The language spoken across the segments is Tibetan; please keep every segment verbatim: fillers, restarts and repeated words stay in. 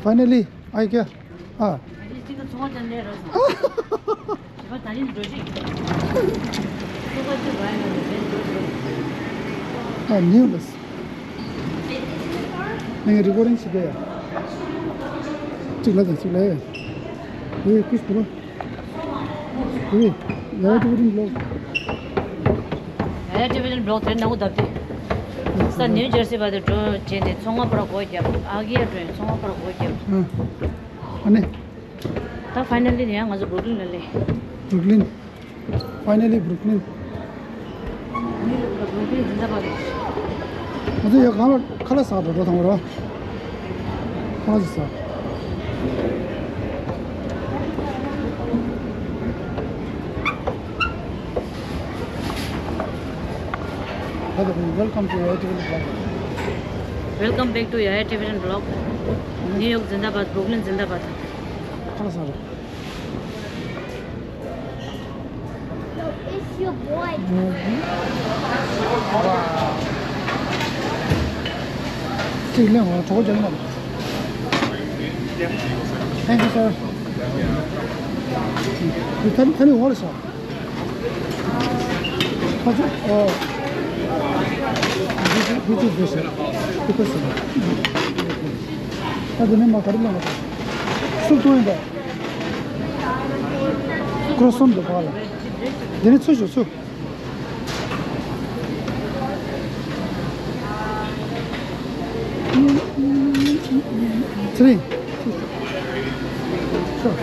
Finally, I can. Ah. Ah, new list. ངས་རི་ཀོར་ཌིང་བྱེད་པ་ཡ། གཅིག་ལ་དང་གཅིག་ལ་ཡ། ཨེ་ཀུས་པོ་རོ། ཨེ། ཡ་ཡ་ཊེ་ལི་ཝི་ཛན་བི་ལོག་ཡ་ཡ་ཊེ་ལི་ཝི་ཛན་བི་ལོག་དེ་ནང་བརྡབས་ཏེ། ས་ནིའུ་ཇར་སི་བར་དུ་འགྲོ་བྱས་ཏེ་མཚོ་སྔོན་བར་སྒོ་བརྒྱབ། ཨ་གི་ཡ་འགྲོ་ཡིན་མཚོ་སྔོན་བར་སྒོ་བརྒྱབ། ཨ་ནི། ད་ཕའི་ནལ་ལི་ནས་ཡང་ང་ཚོ་བུར་ཀི་ལིན་ལ་སླེབས། བུར་ཀི་ལིན། Finally, Brooklyn. ནིའུ་ཡོག་ལ་བུར་ཀི་ལིན་ཛིན་དཱ་བཱད། ང་ཚོ་ཡ་གང་ལ་ཁ་ལག་ཟ་འགྲོ་འགྲོ་དང་རོ། ཁ་ལག་ཟ། Welcome to Yaya Television Vlog. Welcome back to Yaya Television Vlog. ནིའུ་ཡོག་ཛིན་དཱ་བཱད། བུར་ཀི་ལིན་ཛིན་དཱ་བཱད། ཁ་ལག་ཟ་རོ། It's your boy. Thank you, sir. You tell, tell me what, sir? What's it? Oh. This is, this is, this is. Because, uh, ད་དེ་ནས་མ་ག་རེ་ལ་ང་ཚོ་སུབ་བཏུང་ཡིན་པས། ཀྲོ་སོན་དུ་བག་ལ། དེ་ནས་ཚུར་ཞོག་ཚུར། ཚེ་རིང་། ཚུར་ཞོག་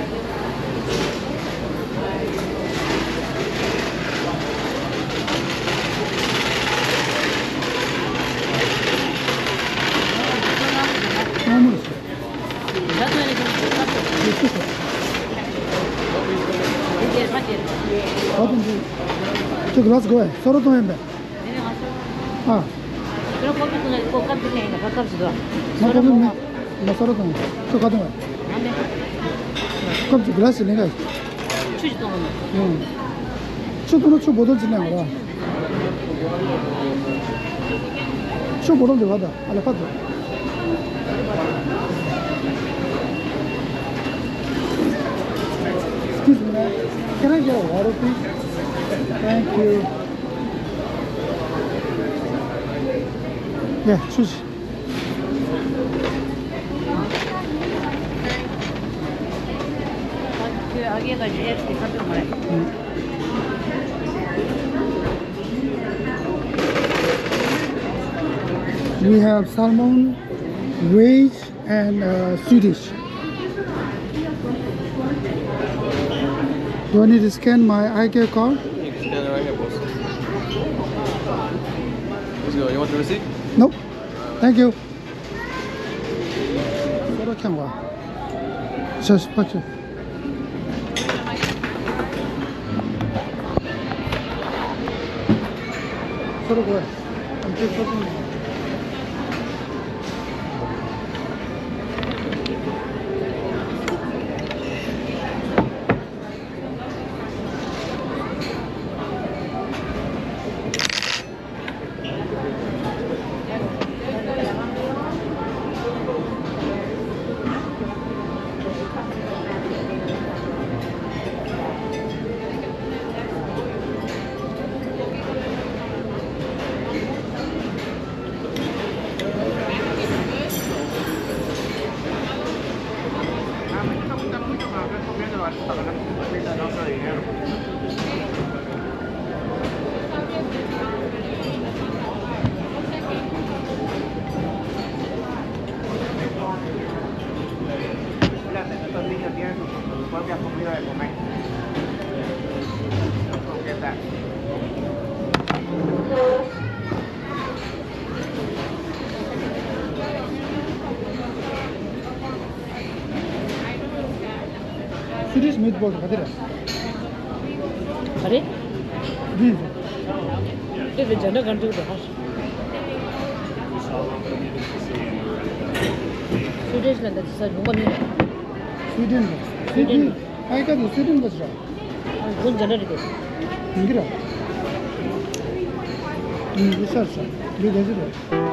ཁྱོད་ག་ལ་སྒོ་བས་སོ་ར་གཏོང་ཡིན་པས། ཨ། ང་ཀོ་ཕི་མེད། ང་སོ་ར་གཏོང་། ཁྱོད་ག་གཏོང་བས། སྐབས་ཅིག་ག་ལ་སི་ལེན་ག་ཆུ་གཏོང་ན་ཆུ་བོ་ཏོལ་ཅིག་ལེན་ག་ར། ཆུ་བོ་ཏོལ་དེ་བ་ད། ཨ་ལ་ཕ་དོ། Excuse me, ma'am. Can I get a water, please? Thank you. Yeah, ཆུ་ཞིག We have salmon, veg, and uh, Swedish. Do I need to scan my I K card? You can scan it right here, boss. Let's go. You want the receipt? Nope. Thank you. སོ་ར་ཁྱང་བ། ཤ་ཤ་ཕ་ཁྱི། སོ་ར་གོ། ཨམ་ཅོག་སོ་ར། Los niños tienen su, su propia comida de comer. Su croqueta. Swedish meatball ག་དེ་རེད། ག་རེ། འདི། དེ་བས་ཇ་འདྲ་གང་འདུག་རེད་ཧ། Swedish ལ་འདི་ས་ལུང་པ་མིན། Sweden ལ། Sweden ལ། ཨའི་ཀ་དེ་Sweden ལ་ཟེར། དགུན་ཇ་འདྲ་རེད་དེ། ཡིན་གྱི་རེད། ཡིན་གྱི་ས་ས། འདི་དེ་ཟེར་རེད།